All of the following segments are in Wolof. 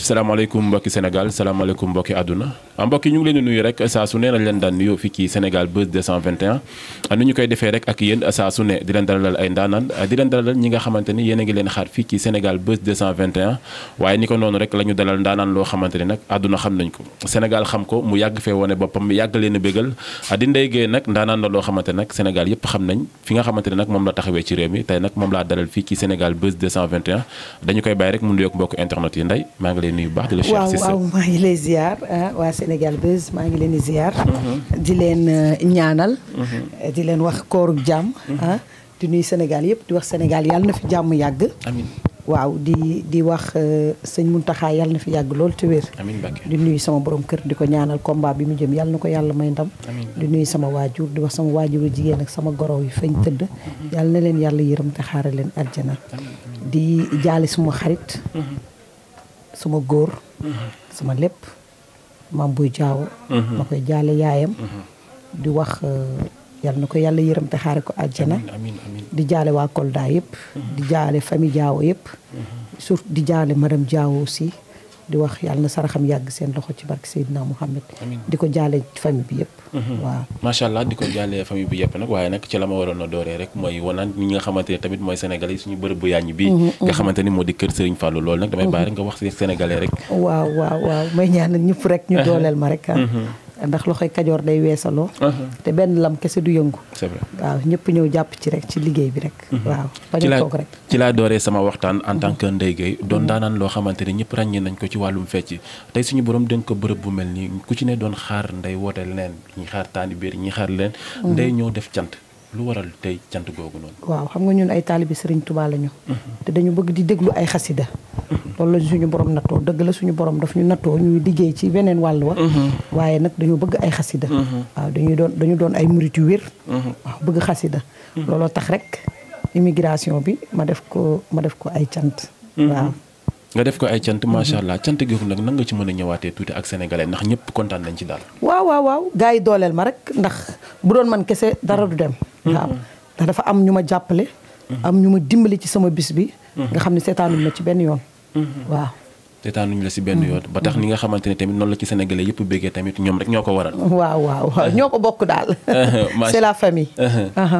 salaamaaleykum mbokki Sénégal salaamaaleykum mbokki àdduna mbokki ñu ngi leen di nuyu rek saa su ne lañ leen daan nuyoo fii ci Sénégal Buzz 221 nu ñu koy defee rek ak yéen saa su ne di leen dalalal ay ndaanaan di leen dalalal ñi nga xamante ni yéen a ngi leen xaar fii ci Sénégal Buzz 221 waaye ni ko noonu rek la ñu dalal ndaanaan loo xamante ni nag àdduna xam nañ ko Sénégal xam ko mu yàgg fee wane boppam yàgg leen a bégal di Ndeye Gueye nag ndaanaan la loo xamante nag Sénégal yëpp xam nañ fi nga xamante ne nag moom la taxawee ci réew mi tey nag moom laa dalal fii ci Sénégal Buzz 221 dañu koy bàyyi rek mu nuyoog mbokk internet yi Ndeye maa ngi lay nuyu bu baax di la waaw maa ngi lay ziar waa Sénégal Buzz maa ngi leen di ziar di leen ñaanal di leen wax koorug jàmm di nuyu Sénégal yëpp di wax Sénégal yàlla na fi jàmm yàgg amiin waaw di wax sëñ Mountakha yàlla na fi yàgg lool te wér di nuyu sama borom kër di ko ñaanal combat bi mu jëm yàlla na ko yàlla may ndam di nuyu sama waajur di wax sama waajuru jigéen ak sama goro yi fañ tëdd yàlla na leen yàlla yërëm te xaare leen aljana di jaale suma xarit suma góor sama lépp maam buy jaaw ma koy jaale yaayam di wax yàlla na ko yàlla yërëm te xaare ko àjjana di jaale waa Kolda yëpp di jaale famille Diawo yëpp surtout di jaale madame Diawo aussi di wax yàlla na saraxam yàgg seen loxo ci barke Seydina Mouhamed di ko jaale famille bi yëpp waaw macha allah di ko jaale famille bi yëpp nag waaye nag ci la ma waroon a dooree rek mooy wanaan ñi nga xamante ne tamit mooy sénégalais suñu bërëb bu yaaññi bi nga xamante ni moo di kër Serigne Fallou loolu nag damay bàyyi rek nga wax si sénégalais rek waaw may ñaanal ñëpp rek ñu dooleel ma rek ndax loxoy kajoor day weesaloo te benn lam kese du yëngu c'est vrai waaw ñëpp ñëw jàpp ci rek ci liggéey bi rek waaw bañ a toog rek ci laa dooree sama waxtaan en tant que Ndeye Gueye doon daanaan loo xamante ni ñëpp ràññee nañ ko ci wàllum fecc tey suñu borom dénk ko bërëb bu mel nii ku ci ne doon xaar Ndeye woote leen ñi xaar taani biir ñi xaar leen Ndeye ñëw def cant lu waral tey cant googu noonu waaw xam nga ñun ay taalibi Serigne Touba lañu te dañu bëgg di déglu ay xasida loolu la suñu borom nattoo dëgg la suñu borom daf ñu nattoo ñuy liggéey ci beneen wàll wa waaye nag dañu bëgg ay xasida waaw dañu doon ay murit yu wér waaw bëgg xasida looloo tax rek immigration bi ma def ko ay cant waaw nga def ko ay cant macha allah cant googu nag nan nga ci mën a ñëwaatee tuuti ak sénégalais ndax ñëpp kontaan nañ ci daal waaw gars yi dooleel ma rek ndax bu doon man kese dara du dem waaw ndax dafa am ñu ma jàppale am ñu ma dimbali ci sama bis bi nga xam ne seetaanuñ ma ci benn yoon waaw seetaanuñ la si benn yoon ba tax ni nga xamante ne tamit noonu la ci sénégalais yëpp béggee tamit ñoom rek ñoo ko waral waaw ñoo ko bokk daal c'est la famille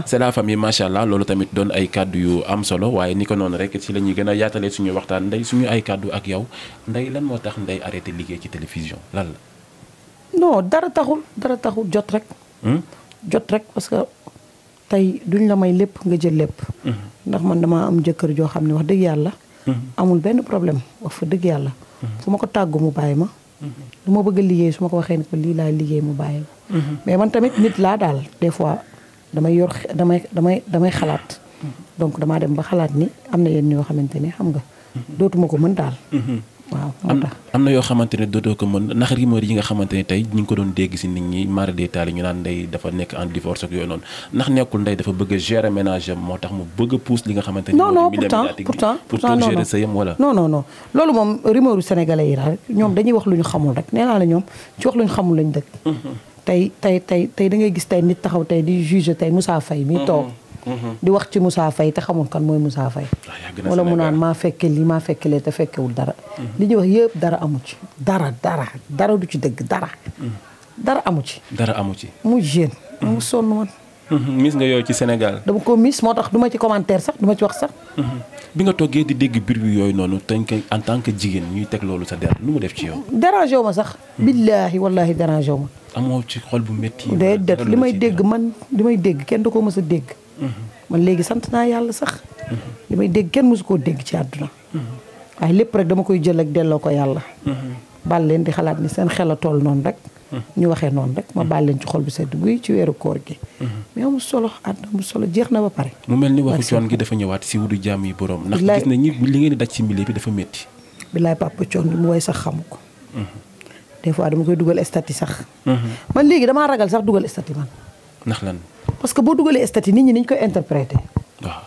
c'est la famille macha allah loolu tamit doon ay kàddu yu am solo waaye ni ko noonu rek si la ñuy gën a yaatalee suñu waxtaan Ndeye suñu ay kàddu ak yow Ndeye lan moo tax Ndeye arrêté liggéey ci télévision lan la non dara taxul jot rek parce que tey duñ la may lépp nga jël lépp ndax man dama am jëkkër joo xam ne wax dëgg yàlla amul benn problème wax fa dëgg yàlla fu ma ko tàggu mu bàyyi ma lu ma bëgg a liggéey su ma ko waxee ne ko lii laay liggéey mu bàyyi ma mais man tamit nit laa daal des fois damay xalaat donc damaa dem ba xalaat ni am na yenn yoo xamante ne xam nga dootuma ko mën daal waaw moo tax am na yoo xamante ne dootoo ko mën ndax rumeur yi nga xamante ne tey ñu ngi ko doon dégg si nit ñi mara détail ñu naan Ndeye dafa nekk en divorce ak yooyu noonu ndax nekkul Ndeye dafa bëgg a gérer ménage am moo tax mu bëgg a pousse li nga xamante ne non pourtant gérer sëyam wala non loolu moom rumeuru sénégalais yi rek ñoom dañuy wax lu ñu xamul rek nee naa la ñoom ci wax lu ñu xamul lañ dëkk tey da ngay gis tey nit taxaw tey di juge tey Moussa Faye mi toog di wax ci Moussa Faye te xamul kan mooy Moussa Faye wala mu naan maa fekke lii maa fekkelee te fekkewul dara li ñuy wax yëpp dara amu ci dara du ci dëgg dara amu ci mu jeune mu sonn man mis nga yow ci Sénégal dama ko mis moo tax du ma ci commentaire sax du ma ci wax sax bi nga toggee di dégg bir bi yooyu noonu teñ ko en tant que jigéen ñuy teg loolu sa der lu mu def ci yow dérangé wu ma sax billaahi wallaahi dérangé wu ma amoo ci xol bu métti déedéet li may dégg kenn da koo mës a dégg man léegi sant naa yàlla sax li may dégg kenn mësu koo dégg ci àdduna waaye lépp rek dama koy jël ak delloo ko yàlla bal leen di xalaat ni seen xel a toll noonu rek ñu waxee noonu rek ma baal leen ci xol bu sedd guy ci weeru koor gi mais amul solo àdduna amul solo jeex na ba pare mu mel ni waxu coon gi dafa ñëwaat si wudu jàmm yi borom ndax gis na ñi li ngeen di daj ci milieu bi dafa métti bilaay papa coon li mu woy sax xamu ko des fois dama koy dugal statut sax man léegi damaa ragal sax dugal statut man ndax lan parce que boo dugalee statut nit ñi niñ koy interpréter waaw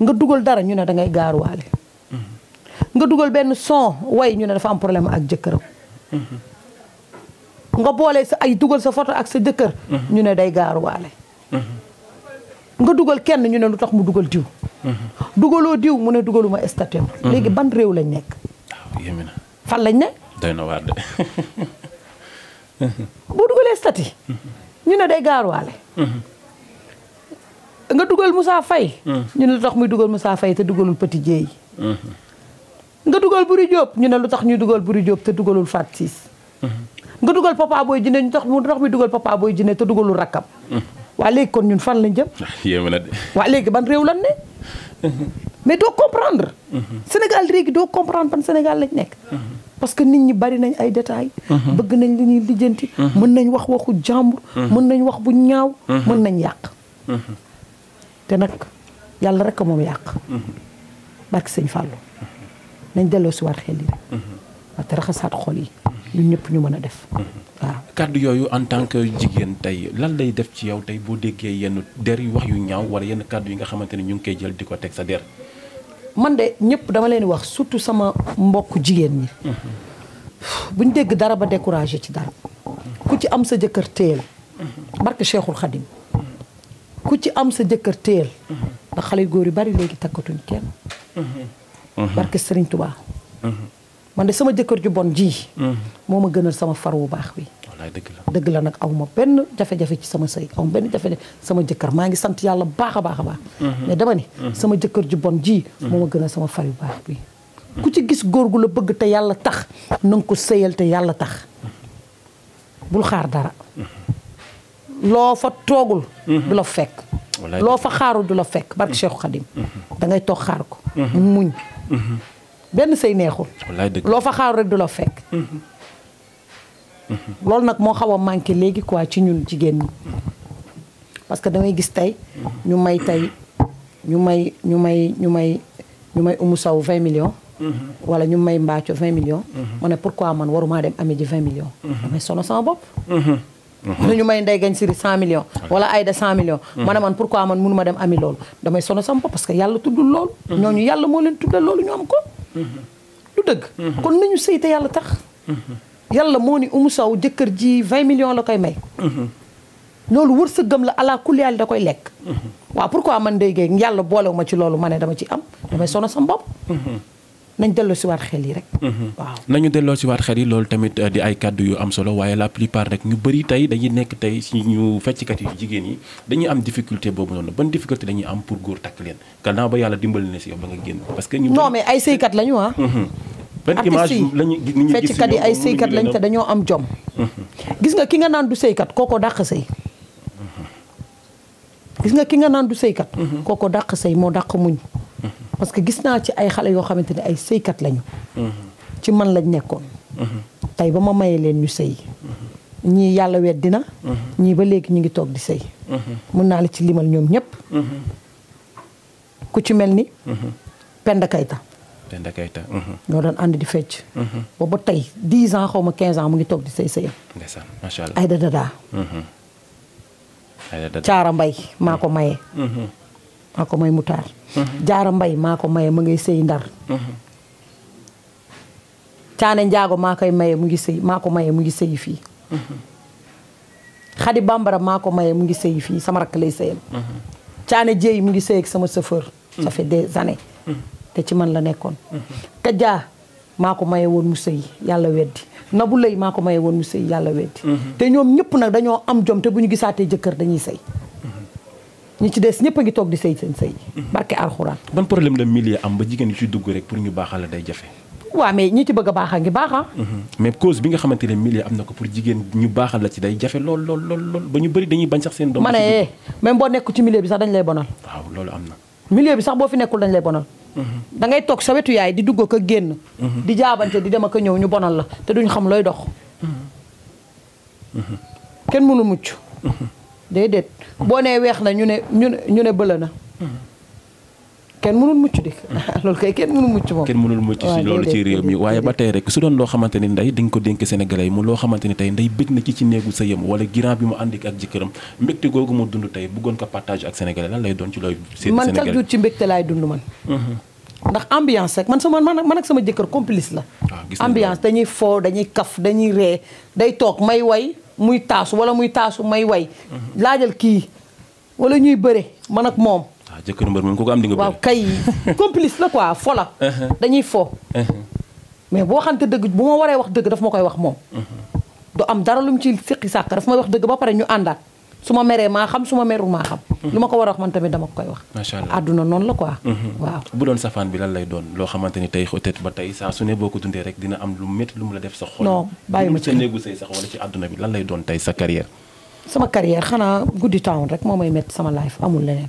nga dugal dara ñu ne da ngay gaaruwaale nga dugal benn son way ñu ne dafa am problème ak jëkkëram nga boole sa ay dugal sa photo ak sa jëkkër ñu ne day gaaruwaale nga dugal kenn ñu ne lu tax mu dugal diw dugaloo diw mu ne dugaluma statut léegi ban réew lañ nekk yéeme na. fan lañ ne. doy na waar de. boo dugalee statut ñu ne day gaaruwaale. nga dugal Moussa Faye. ñu ne lu tax muy dugal Moussa Faye te dugalul Petit Dieye. nga dugal Buri Diop ñu ne lu tax ñuy dugal Buri Diop te dugalul Fat Ciss. nga dugal Papa Boy Djiné ñu tax muy dugal Papa Boy Djiné te dugalul rakkam. waa léegi kon ñun fan lañ jëm. yéeme na de. waa léegi ban réew lan ne. mais doo comprendre. Sénégal léegi doo comprendre ban Sénégal lañ nekk. parce que nit ñi bari nañ ay détails. bëgg nañ li ñuy lijjanti. mën nañ wax waxu jàmbur. mën nañ wax bu ñaaw. mën nañ yàq. te nag yàlla rek a moom yàq. barke sëñ Fallou. nañ delloo si waat xel yi rek. waaw te raxasaat xol yi. ñun ñëpp ñu mën a def. waaw kàddu yooyu en tant que jigéen tey lan lay def ci yow tey boo déggee yenn der yu wax yu ñaaw wala yenn kàddu yi nga xamante ni ñu ngi koy jël di ko teg sa der. man de ñëpp dama leen di wax surtout sama mbokk jigéen ñi. buñ dégg dara ba découragé ci dara. ku ci am sa jëkkër téyel. barke Cheikhul Khadim. ku ci am sa jëkkër téyel. ndax xale yu góor yu bari léegi takkatuñ kenn. barke Serigne Touba. man de sama jëkkër ju bon ji. moo ma gënal sama far wu baax bi. wallaay dëgg la dëgg la nag aw ma benn jafe-jafe ci sama sëy aw ma benn jafe-jafe sama jëkkër maa ngi sant yàlla baax a baax a baax. mais dama ni sama jëkkër ju bon ji. moo ma gënal sama far yu baax bi. ku ci gis góor gu la bëgg te yàlla tax na nga ko sëyal te yàlla tax. bul xaar dara. loo fa toogul. du la fekk. loo fa xaarul du la fekk barke Cheikh Khadim. da ngay toog xaar ko. muñ. benn sëy neexul. loo fa xaarul rek du la fekk. loolu nag moo xaw a manqué léegi quoi ci ñun jigéen ñi. parce que damay gis tey ñu may Oumou Sow 20 millions. wala ñu may Mbathio 20 millions. ma ne pourquoi man waruma dem ami ji 20 millions. damay sono sama bopp. wala ñu may Ndeye Gagne Siri 100 millions. wala Aïda 100 millions. ma ne man pourquoi man mënuma dem ami loolu damay sono sama bopp parce que yàlla tuddul loolu. ñooñu yàlla moo leen tuddal loolu ñu am ko. du dëgg. kon nañu sëy te yàlla tax. yàlla moo ni Oumou Sow jëkkër ji 20 millions la koy may. loolu wërsëgam la ala kulli yàlla da koy lekk. waaw pourquoi man Ndeye Gueye yàlla boolewu ma ci loolu ma ne dama ci am damay sono sama bopp. nañ delloo si waat xel yi rek. waaw nañu delloo si waat xel yi loolu tamit di ay kàddu yu am solo waaye la plupart rek ñu bëri tey dañuy nekk tey si ñu fecckat yi jigéen yi dañuy am difficulté boobu noonu ban difficulté dañuy am pour góor takk leen gannaaw ba yàlla dimbali na si yow ba nga génn. parce que non mais ay sëykat lañu ah. ban image lañu nit ñi gis fecckat yi ay sëykat lañ te dañoo am jom. gis nga ki nga naan du sëykat kooko dàq sëy. gis nga ki nga naan du sëykat. kooko dàq sëy moo dàq muñ. parce que gis naa ci ay xale yoo xamante ne ay sëykat lañu. ci man lañ nekkoon. tey ba ma mayee leen ñu sëy. ñii yàlla weddi na. ñii ba léegi ñu ngi toog di sëy. mun naa la ci limal ñoom ñëpp. ku ci mel ni. Penda Kayta. Penda Kayta. ñoo doon ànd di fecc. booba tey 10 ans xaw ma 15 ans mu ngi toog di sëy sëyam. ndeysaan macha allah Aïda Dada. Caara Mbay maa ko maye. maa ko may mutaar. Jaara Mbay maa ko maye mu ngay sëy Ndar. Caane Njaago maa koy maye mu ngi sëy maa ko maye mu ngi sëyi fii. Xadi Bambara maa ko maye mu ngi sëyi fii sama rakk lay sëyal. Caane Jéey mu ngi sëy ak sama chauffeur. ça fait des années. te ci man la nekkoon. Kaja maa ko maye woon mu sëy yàlla weddi. Nabu Lay maa ko maye woon mu sëy yàlla weddi. te ñoom ñëpp nag dañoo am jom te bu ñu gisaatee jëkkër dañuy sëy. ñi ci des ñëpp a ngi toog di sëy seen sëy. barke alxuraan. ban problème la milieu am ba jigéen ñi ci dugg rek pour ñu baaxal la day jafe. waaw mais ñi ci bëgg a baax a ngi baax ah. mais cause bi nga xamante ne milieu am na ko pour jigéen ñu baaxal la ci day jafe lool ba ñu bëri dañuy bañ sax seen doom. ma ne même boo nekk ci milieu bi sax dañ lay bonal. waaw loolu am na. milieu bi sax boo fi nekkul dañ lay bonal. da ngay toog sa wetu yaay di dugg ko génn. di jaabante di dem ak a ñëw ñu bonal la te duñ xam looy dox. kenn mënu mucc. déedéet boo nee weex na ñu ne bëla na. kenn mënul mucc di loolu kay kenn mënul mucc moom. kenn mënul mucc si loolu ci réew mi waaye ba tey rek su doon loo xamante ni ndey dañ ko dénk Sénégalais yi mu loo xamante ni tey ndey bëgg na ci néegu sa yëm wala giraan bi mu àndi ak jëkkëram mbégte googu mu dund tey bëggoon ko partage ak Sénégalais lan lay doon ci looy. man chaque jour ci mbégte laay dund man. ndax ambiance rek man ak sama jëkkër complice la. ambiance dañuy foo dañuy kaf dañuy ree day toog may way muy taasu wala muy taasu may way. laajal kii wala ñuy bëre man ak moom. waaw jëkkër mbër moom ku ko am di nga bëri. waaw kay complice la quoi fo la. dañuy fo. mais boo waxante dëgg bu ma waree wax dëgg daf ma koy wax moom. du am dara lu mu ci siqi sàkk daf may wax dëgg ba pare ñu àndaat su ma meree maa xam su ma merul maa xam. lu ma ko war a wax man tamit dama koy wax. macha allah àdduna noonu la quoi. waaw bu doon safaan bi lan lay doon loo xamante ni tey peut-être ba tey saa su ne boo ko dundee rek dina am lu métti lu mu la def sa xol. non bàyyi ma ci sa néegu sëy sax wala ci àdduna bi lan lay doon tey sa carrière. sama carrière xanaa guddi town rek moo may métti sama life amul leneen.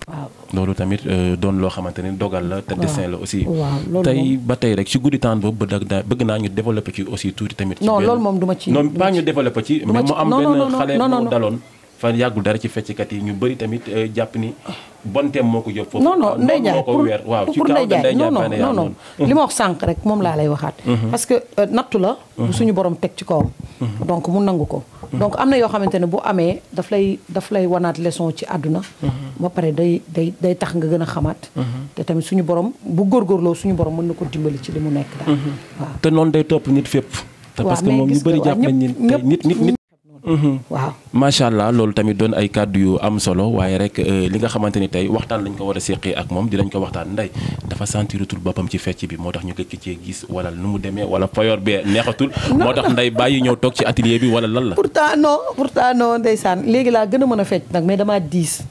waaw loolu tamit doon loo xamante ni dogal la te dessin la aussi. waaw loolu tey ba tey rek ci guddi town boobu bëgg naa ñu développé ci aussi tuuti tamit. non loolu moom duma ci non pas ñu développé ci. mais mu am benn xale bu daloon. fa yàggul dara ci fecckat yi ñu bëri tamit jàpp ni bonteem moo ko yóbbu foofu. non Ndeye Ndiaye pour waaw ci kaw Ndeye Ndiaye non li ma wax sànq rek moom laa lay waxaat. parce que nattu la. bu suñu borom teg ci kawam. donc mu nangu ko. donc am na yoo xamante ne bu amee daf lay wanaat leçon ci àdduna. ba pare day tax nga gën a xamaat. te tamit suñu borom bu góorgóorloo suñu borom mën na ko dimbali ci li mu nekk daal. waaw te noonu day topp nit fépp. te parce que moom ñu bëri jàpp nañ ni nit. waaw macha allah loolu tamit doon ay kàddu yu am solo waaye rek li nga xamante ni tey waxtaan lañ ko war a séqee ak moom dinañ ko waxtaan Ndeye dafa sentiratul boppam ci fecc bi moo tax ñu gëkk cee gis wala nu mu demee wala fayoor bee neexatul. moo tax Ndeye bàyyi ñëw toog ci atelier bi wala lan la. pourtant non ndeysaan léegi laa gën a mën a fecc nag mais damaa diis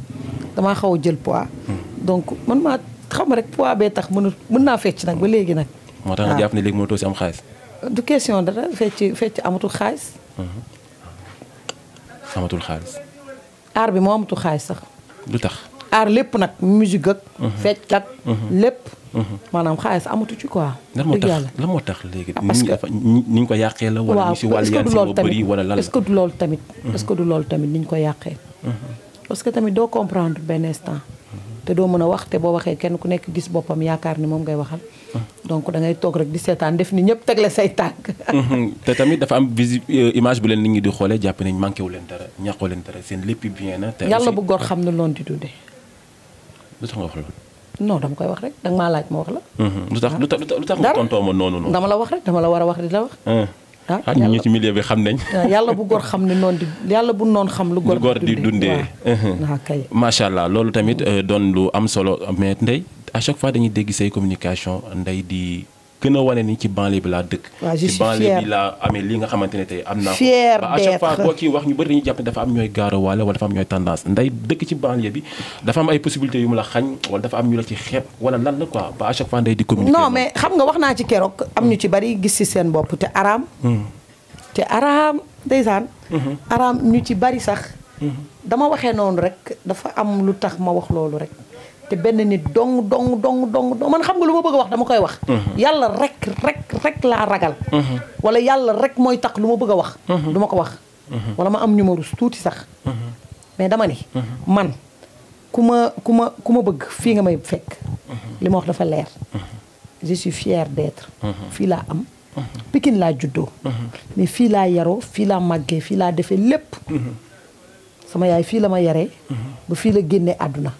damaa xaw a jël poids. donc man maa xam rek poids bee tax mën naa fecc nag ba léegi nag. moo tax nga jàpp ne léegi moo too si am xaalis. du question dara fecc amatul xaalis. amatul xaalis. aar bi moo amatul xaalis sax. lu tax. aar lépp nag musique ak. fecc ak lépp. maanaam xaalis amatu ci quoi. dëgg yàlla lan moo tax léegi. parce que ni ñu ko yàqee la. wala ñu si wàllu yaan si moo bëri wala lan la. est-ce que du loolu tamit. est-ce que du loolu tamit ni ñu ko yàqee. parce que tamit doo comprendre benn instant. te doo mën a wax te boo waxee kenn ku nekk gis boppam yaakaar ni moom ngay waxal. donc da ngay toog rek di seetaan def ni ñëpp tegle say tànk. te tamit dafa am image bu leen nit ñi di xoolee jàpp nañ manqué wu leen dara ñàkkoo leen dara seen lépp bien na. te yàlla bu góor xam ne loon di dundee. lu tax nga wax loolu. non dama koy wax rek danga maa laaj ma wax la. lu tax nga tontoo ma noonu. dama la wax rek dama la war a wax di la wax. ñu ci milieu bi xam nañ. yàlla bu góor xam ne noonu di yàlla bu noon xam lu góor di dundee. waaw kay. macha allah loolu tamit doon lu am solo mais Ndeye à chaque fois dañuy dégg say communication Ndeye di gën a wane ni ci banlieue bi laa dëkk. waaw je suis ci banlieue bi laa amee li nga xamante ne tey am naa ko. fier à chaque fois koo kii wax ñu bëri dañuy jàpp ne dafa am ñooy gaarawaale wala dafa am ñooy tendance Ndeye dëkk ci banlieue bi dafa am ay possibilités yu mu la xañ wala dafa am ñu la ci xeeb wala lan la quoi ba à chaque fois Ndeye di communiquer. non mais xam nga wax naa ci keroog am ñu ci bari gis ci seen bopp te araam. te araam ndeysaan. araam ñu ci bari sax. dama waxee noonu rek dafa am lu tax ma wax loolu rek. te benn nit dong man xam nga lu ma bëgg a wax dama koy wax. yàlla rek laa ragal. wala yàlla rek mooy tax lu ma bëgg a wax. du ma ko wax. wala ma am numéro tuuti sax. mais dama ni. man ku ma bëgg fii nga may fekk. li ma wax dafa leer. je suis fière d'être. fii laa am. Pikine laa juddoo. mais fii laa yaroo fii laa màggee fii laa defee lépp. sama yaay fii la ma yaree. ba fii la génnee àdduna.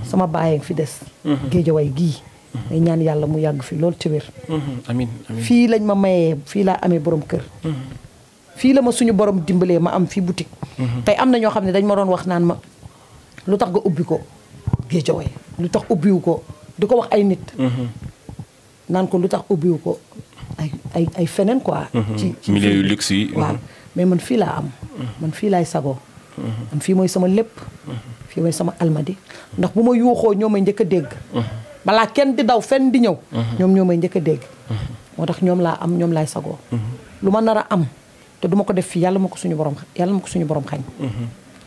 sama baay fi des. géejawaay gii. day ñaan yàlla mu yàgg fi loolu ci wér. amiin fii lañ ma mayee fii laa amee borom kër. fii la ma suñu borom dimbalee ma am fii boutique. tey am na ñoo xam ne dañ ma doon wax naan ma lu tax nga ubbi ko géejawaay lu tax ubbiwu ko di ko wax ay nit. naan ko lu tax ubbiwu ko ay feneen quoi. ci milieu yu luxe yi. waaw mais man fii laa am. man fii laay sagoo. man fii mooy sama lépp. fii mooy sama almadi ndax bu ma yuuxoo ñoo may njëkk a dégg. balaa kenn di daw fenn di ñëw. ñoom ñoo may njëkk a dégg. moo tax ñoom laa am ñoom laay sagoo. lu ma nar a am te duma ko def fii yàlla ma ko suñu borom xañ.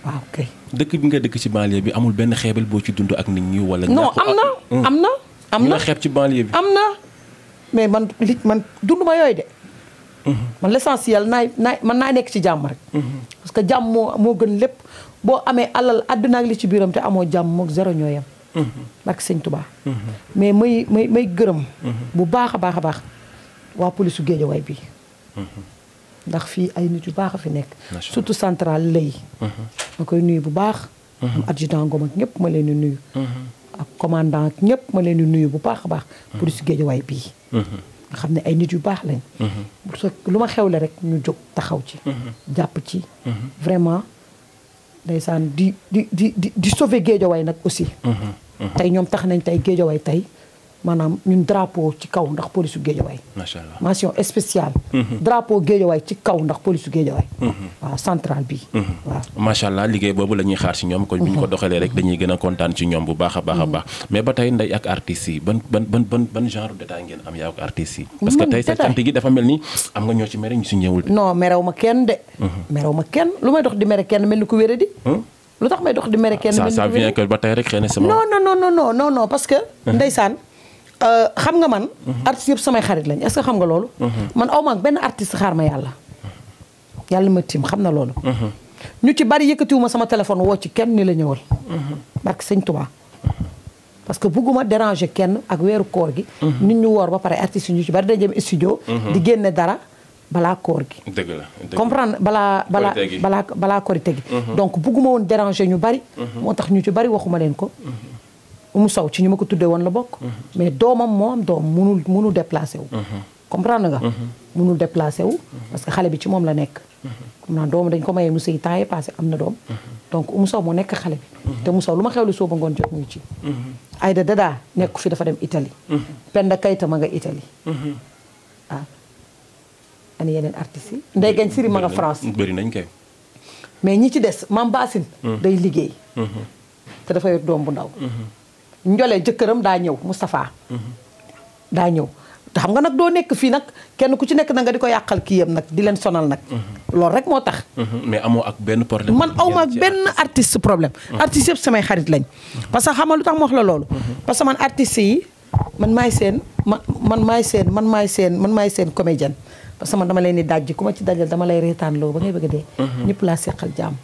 waaw kay. dëkk bi nga dëkk ci banlieue bi amul benn xeebel boo ci dund ak nit ñi wala. non am na ñu la xeeb ci banlieue bi. am na mais man dund ma yooyu de. man l'essentiel man naa nekk ci jàmm rek. parce que jàmm moo gën lépp boo amee alal àddina ak li ci biiram te amoo jàmm mook zéro ñoo yem. barke Sëñ Tuubaa. mais may gërëm. bu baax a baax waa polisu Géejawaay bi. ndax fii ay nit yu baax a fi nekk. surtout central lay. ma koy nuyu bu baax. am adjudant Ngom ak ñëpp ma leen di nuyu. ak commandant ak ñëpp ma leen di nuyu bu baax a baax. polisu Géejawaay bii. nga xam ne ay nit yu baax lañ. lu ma xewle rek ñu jóg taxaw ci. jàpp ci. vraiment ndeysaan di sauver Géejawaay nag aussi. tey ñoom tax nañ tey Géejawaay tey maanaam ñun drapeau ci kaw ndax polisu Guédiawaye. macha allah mention spéciale. drapeau Guédiawaye ci kaw ndax polisu Guédiawaye. waaw central bi. waaw macha allah liggéey boobu la ñuy xaar ci ñoom. kon bu ñu ko doxalee rek dañuy gën a kontaan ci ñoom bu baax a baax a baax. mais ba tey Ndeye ak artistes yi ban genre détail ngeen am yaa ak artistes yi. parce que tey sa cant gi dafa mel ni am nga ñoo ci mere ñu si ñëwul. non merew ma kenn de. merew ma kenn lu may dox di mere kenn mel ni ku wéré di. lu tax may dox di mere kenn mel ni ku wéré di. ça vient que ba tey rek xëy na sama. non parce que. ndeysaan xam nga man. artistes yëpp samay xarit lañ est-ce que xam nga loolu. man aw ma ak benn artiste xaar ma yàlla. yàlla ma tiim xam na loolu. ñu ci bari yëkkatiwuma sama téléphone woo ci kenn ni la ñëwal. barke sëñ Tuubaa. parce que bugguma déranger kenn ak weeru koor gi. nit ñu woor ba pare artistes yi ñu ci bari dañu dem studio. di génne dara balaa koor gi. dëgg la comprendre balaa korite gi. donc bugguma woon déranger ñu bari. moo tax ñu ci bari waxuma leen ko. Oumou Sow ci ñu ma ko tuddee woon la bokk. mais doomam moo am doom munul déplacé wu. comprendre nga. munul déplacé wu. parce que xale bi ci moom la nekk. xam naa doom dañ ko mayee mu sëy temps yii passé am na doom. donc Oumou Sow moo nekk xale bi. te Oumou Sow lu ma xewlu soo ba ngoon jot ñu ci. Aïda Dada nekku fi dafa dem Italie. Penda Kayta ma nga Italie. waaw. ani yeneen artistes yi. Ndeye Gagne Siri ma nga France. bëri nañ kay. mais ñi ci des Mame Bassine. day liggéey. te dafa yor doom bu ndaw. Njole jëkkëram daa ñëw Moustapha. daa ñëw te xam nga nag doo nekk fii nag kenn ku ci nekk na nga di ko yàqal kii yam nag di leen sonal nag. loolu rek moo tax. mais amoo ak benn problème. man aw ma ak benn artiste problème. artistes yëpp samay xarit lañ. parce que xam nga lu tax ma wax la loolu. parce que man artistes yi man maay seen comédienne. parce que man dama leen di dajji ku ma ci dajal dama lay reetaan loo ba ngay bëgg a dee. ñëpp laa seqal jàmm.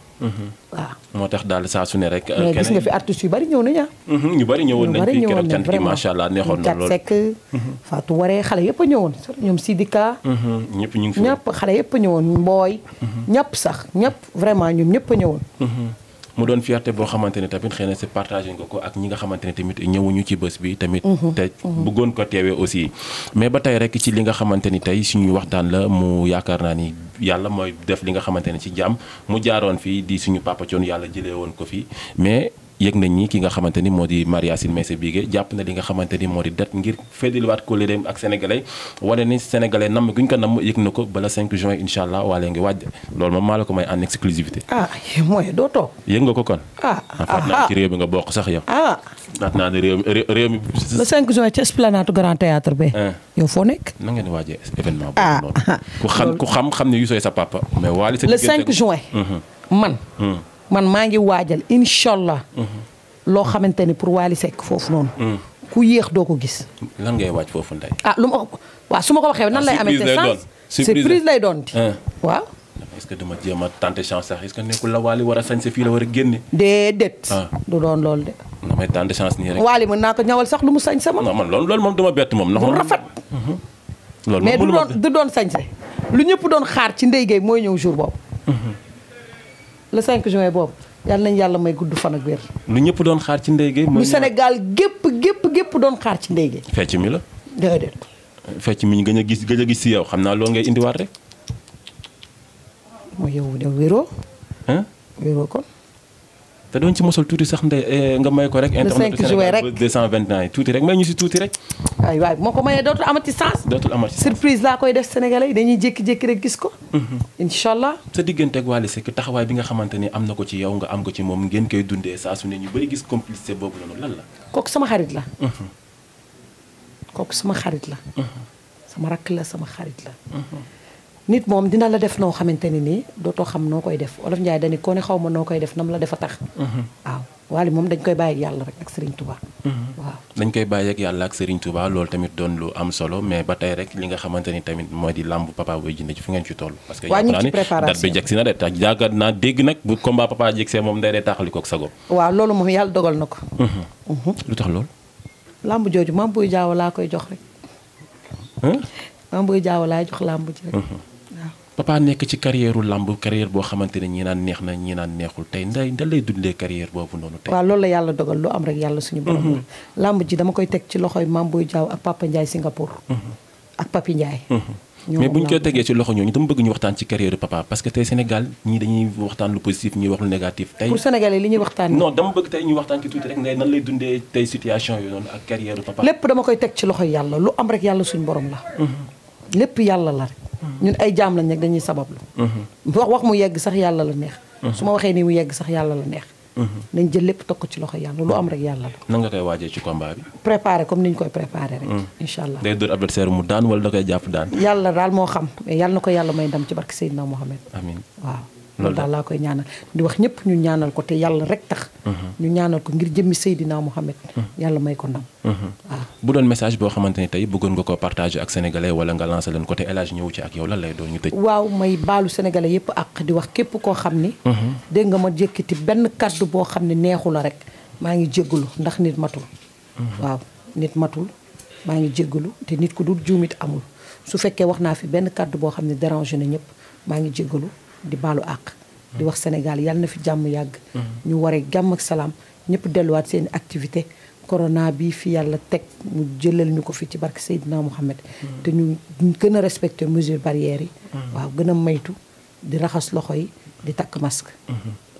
waaw moo tax daal saa su ne rek. mais gis nga fi artistes yu bari ñëw nañu ñu bari ñëwoon nañ fi keroog cant gi macha allah neexoon na lool. Seck Fatou Waré xale yëpp a ñëwoon ñoom Sidika. ñëpp ñu ngi fi ñëpp xale yëpp a ñëwoon Mbooy. ñëpp sax ñëpp vraiment ñoom ñëpp a ñëwoon. mu doon fierté boo xamante ne tamit xëy na si partagé nga ko ak ñi nga xamante ne tamit ñëwuñu ci bés bi tamit. te bëggoon ko teewee aussi. mais ba tey rek ci li nga xamante ni tey suñuy waxtaan la mu yaakaar naa ni yàlla mooy def li nga xamante ne ci jàmm mu jaaroon fii di suñu Papa Thione yàlla jëlee woon ko fii mais. yëg nañ ni ki nga xamante ni moo di Maria Sy Meyssa Bigué jàpp na li nga xamante ni moo di det ngir feddaliwaat kóllëreem ak sénégalais wane ni sénégalais namm guñ ko namm yëg na ko bala 5 juin incha allah waale ngi wàjj loolu moom maa la ko may en exclusivité. mooy doo toog. yëg nga ko kon. faat naa ci réew mi nga bokk sax yow. faat naa ne réew mi. le 5 juin ci Esplanade Grand Théâtre be yow foo nekk. na ngeen di waajee événement boobu noonu. ku xam ne yu sooy sa papa. mais waali sa le 5 juin. man maa ngi waajal incha allah. loo xamante ni pour Wally Seck foofu noonu. ku yéex doo ko gis. lan ngay waaj foofu Ndeye. lu ma waaw su ma ko waxee nan lay amee. surprise lay doon waaw. est-ce que dama jéem a tenter chance sax est-ce que nekkul la Wally war a sañ sa fii la war a génne. déedéet. du doon loolu de. damay tenter chance nii rek. Wally mën naa ko ñawal sax lu mu sañ sama. non man loolu moom dama bett moom. lu rafet. loolu mais du doon sañse lu ñëpp doon xaar ci Ndeye Gueye mooy ñëw jour boobu. le 5 juin boobu yàlla nañ yàlla may gudd fan ak wér. lu ñëpp doon xaar ci Ndeye Gueye. lu Sénégal gépp doon xaar ci Ndeye Gueye. fecc mi la. déedéet. fecc mi ñu gën a gis si yow xam naa loolu ngay indiwaat rek. mooy yow wéroo. wéroo kon. te doon ci mosal tuuti sax Ndeye nga may ko rek. le 5 juin rek 221 tuuti rek may ñu si tuuti rek. waay moo ko mayee dootul amati sens. surprise laa koy def Sénégalais yi dañuy jékki-jékki rek gis ko. incha allah. sa diggante ak Wally Seck taxawaay bi nga xamante ni am na ko ci yow nga am ko ci moom ngeen koy dundee saa su ne ñu bëri gis complicité boobu noonu lan la. kooku sama xarit la. sama rakk la sama xarit la. nit moom dina la def noo xamante ne nii dootoo xam noo koy def Olof Ndiaye dañu ko ne xaw ma noo koy def nam la defa tax. waaw Wally moom dañ koy bàyyi ak yàlla rek ak Serigne Touba. waaw dañ koy bàyyi ak yàlla ak Serigne Touba loolu tamit doon lu am solo mais ba tey rek li nga xamante ni tamit mooy di làmb Papa Boy Djiné ci fu ngeen ci toll. parce que yaakaar naa ni date bi jegsi na de tax yaakaar naa dégg nag bu combat Papa jegsee moom day taaxali koog sago. waaw loolu moom yàlla dogal na ko. lu tax loolu. làmb jooju Mame Boye Diao laa koy jox rek. Mame Boye Diao laay jox làmb ji rek. Papa nekk ci carrière boo xamante ne ñii naan neex na ñii naan neexul tey nda lay dundee carrière boobu noonu tey. waaw loolu la yàlla dogal lu am rek yàlla suñu borom la. làmb ji dama koy teg ci loxoy Mame Boye Diao ak Papa Ndiaye Singapour. ak Papi Ndiaye. mais bu ñu koy tegee ci loxo ñooñu dama bëgg ñu waxtaan ci carrière papa parce que tey Sénégal ñii dañuy waxtaan lu positif ñuy wax lu négatif. tey pour Sénégalais li ñuy waxtaan. non dama bëgg tey ñu waxtaan ci tuuti rek ne nan lay dundee tey situation yooyu noonu ak carrière papa. lépp dama koy teg ci loxo yàlla lu am rek yàlla suñu borom la. lépp yàlla la rek. ñun ay jaam lañ nag dañuy sabablu. wax mu yegg sax yàlla la neex. su ma waxee nii mu yegg sax yàlla la neex. nañ jël lépp teg ko ci loxo yàlla lu am rek yàlla la. nan nga koy waajee ci combat bi. préparé comme ni ñu koy préparé rek. incha allah day dóor adversaire mu daan wala da koy jàpp daan. yàlla daal moo xam mais yàlla na ko yàlla may ndam ci barke Seydina Mohamed. amiin waaw loolu daal laa koy ñaanal di wax ñëpp ñu ñaanal ko te yàlla rek tax. ñu ñaanal ko ngir jëmmi Seydina Mohamed. yàlla may ko ndam. waaw bu doon message boo xamante ni tey bëggoon nga ko partager ak sénégalais wala nga lancer leen côté El Hadj ñëw ci ak yow lan lay doon ñu tëj. waaw may baalu sénégalais yëpp ak di wax képp koo xam ni. dégg nga ma jékkiti benn kaddu boo xam ne neexu la rek maa ngi jéggalu ndax nit matul. waaw nit matul maa ngi jéggalu te nit ku dul juumit amul su fekkee wax naa fi benn kaddu boo xam ne dérangé na ñëpp maa ngi jéggalu di baalu àq di wax Sénégal yàlla na fi jàmm yàgg ñu waree jàmm ak salaam ñëpp delluwaat seen activité corona bi fi yàlla teg mu jëlal ñu ko fi ci barke Seydina Mohamed te ñu gën a respecter mesures barrières yi waaw gën a maytu di raxas loxo yi di takk masque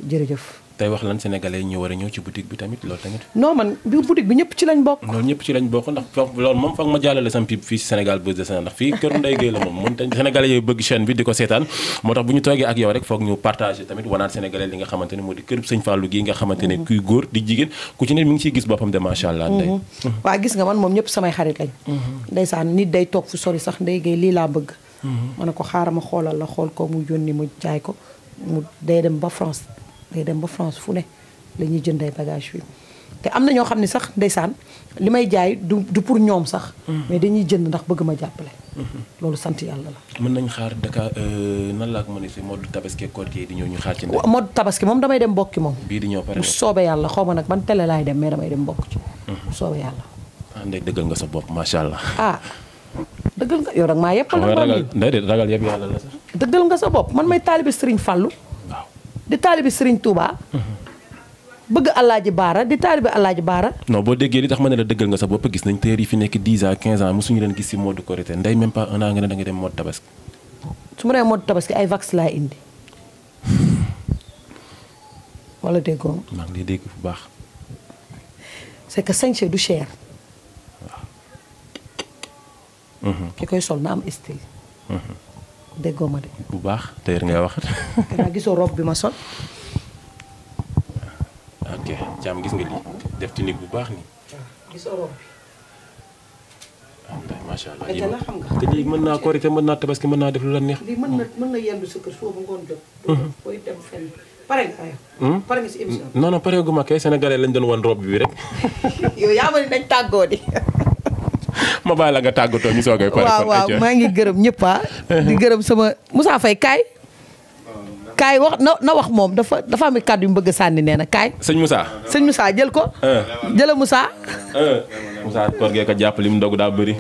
jërëjëf tey wax lan sénégalais yi ñu war a ñëw ci boutique bi tamit loolu tamit. non man bi boutique bi ñëpp ci lañ bokk. loolu ñëpp ci lañ bokk ndax foofu loolu moom foog ma jàllale sam pib fii si Sénégal Buzz de Sénégal ndax fii kër Ndeye Gueye la moom mun te sénégalais yooyu bëgg chaîne bi di ko seetaan moo tax bu ñu toogee ak yow rek foog ñu partagé tamit wanaat sénégalais li nga xamante ne moo di kër sëñ Fallou gii nga xamante ne kuy góor di jigéen ku ci ne mi ngi ciy gis boppam de macha allah. Ndeye waaw gis nga man moom ñëpp samay xarit lañ. ndeysaan nit day toog fu sori sax Ndeye Gueye lii laa bëgg. ma ne ko xaaral ma xoolal la xool ko mu yónni mu jaay ko mu day dem ba France day dem ba France fu ne la ñuy jëndee bagage fii te am na ñoo xam ne sax ndeysaan li may jaay du pour ñoom sax. mais dañuy jënd ndax bëgg ma jàppale. loolu sant yàlla la. mën nañ xaar Dakar nan laa ko mën a si mode tabaski koor gi di ñëw ñu xaar ci. mode tabaski moom damay dem bokki moom. bii di ñëw pare bu soobee yàlla xaw ma nag ban télé laay dem mais damay dem bokk ci. bu soobee yàlla. ah Ndeye dëggal nga sa bopp macha allah. ah dëggal nga yow rek maa yëpp. ragal yëpp yàlla la sax. dëggal nga sa bopp man may taalibe Serigne Fallou. waaw di taalibe Serigne Touba. bëgg Alaaji Baara di taalibe Alaaji Baara. non boo déggee li tax ma ne la dëggal nga sa bopp gis nañ téer yi fi nekk 10 ans 15 ans mosuñu leen gis si mode Korité Ndeye même pas un an nga ne da nga dem mode tabaski. su ma nee mode tabaski ay vax laa indi. wala déggoo. maa ngi lay dégg bu baax. c'est que sañse du cher. waaw. ki koy sol na am style. déggoo ma de. bu baax téer ngay wax. danaa gisoo robe bi ma sol. ok jaam gis nga lii def tunique bu baax nii. gisoo robe bi. macha allah te la xam nga. te lii mën naa Korité mën naa tabaski mën naa def lu la neex. lii mën na yendu sa kër foofu ngoon jot. booy dem fenn pare nga yow. pare nga si émission bi. non pare gu ma kay sénégalais lañ doon wan robe bi rek. yow yaa ma ni dañ tàggoo di. ma bàyyi la nga tàggatoo ñu soogay pare. waaw maa ngi gërëm ñëpp di gërëm sama Moussa Faye kaay wax na wax moom dafa am kàddu yu mu bëgg a sànni nee na kaay. sëñ Moussa. sëñ Moussa jël ko. jëla Moussa. Moussa koor gee ko jàpp li mu ndog daa bëri.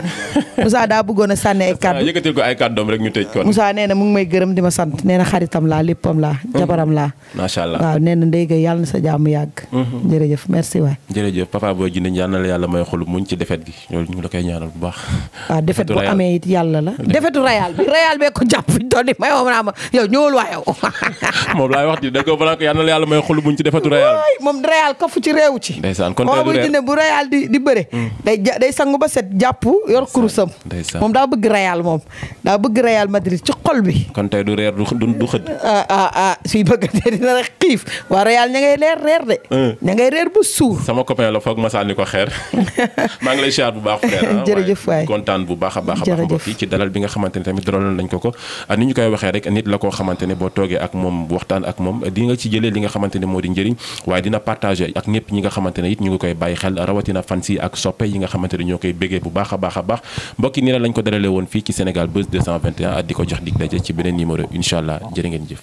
Moussa daa bëggoon a sànni ay kàddu. yëkkatil ko ay kàddoom rek ñu tëj ko. Moussa nee na mu ngi may gërëm di ma sant nee na xaritam laa léppam laa. jabaram laa. macha allah waaw nee na Ndeye Gueye yàlla na sa jàmm yàgg. jërëjëf merci waay. jërëjëf papa Boy Djiné ñaan na la yàlla may xolu muñ ci defet gi loolu ñu la koy ñaanal bu baax. waaw defet bu amee it yàlla la. defetu Real bi Real bee ko jàpp fi doon may woo ma yow ñëwul waa yow. moom laay wax di da ko balaa ko yàlla na yàlla may xolu muñ ci defetu Real. moom Real kafu ci réew ci. ndeysaan kon tey Boy Djiné bu Real di bëre. day sangu ba set jàpp yor kurusam. moom daa bëgg Real moom daa bëgg Real Madrid ci xol bi. kon tey du reer du xëdd. suy bëgg dee dina rek xiif waa Real ña ngay reer de. ña ngay reer ba suur. sama copain la foog ma sànni ko xeer maa ngi lay siyaar bu baax frère. jërëjëf waay kontaan bu baax a baax mbokk yi ci dalal bi nga xamante ne tamit dalal nañ ko ni ñu koy waxee rek nit la koo xamante ne boo toogee ak moom waxtaan ak moom di nga ci jëlee li nga xamante ne moo di njëriñ waaye dina partagé ak ñëpp ñi nga xamante ne it ñu ngi koy bàyyi xel rawatina fans yi ak soppe yi nga xamante ne ñoo koy béggee bu baax a baax a baax mbokk yi nii la lañ ko dalalee woon fii ci Sénégal Buzz 221 di ko jox dig daje ci beneen numéro incha allah jërë ngeen jëf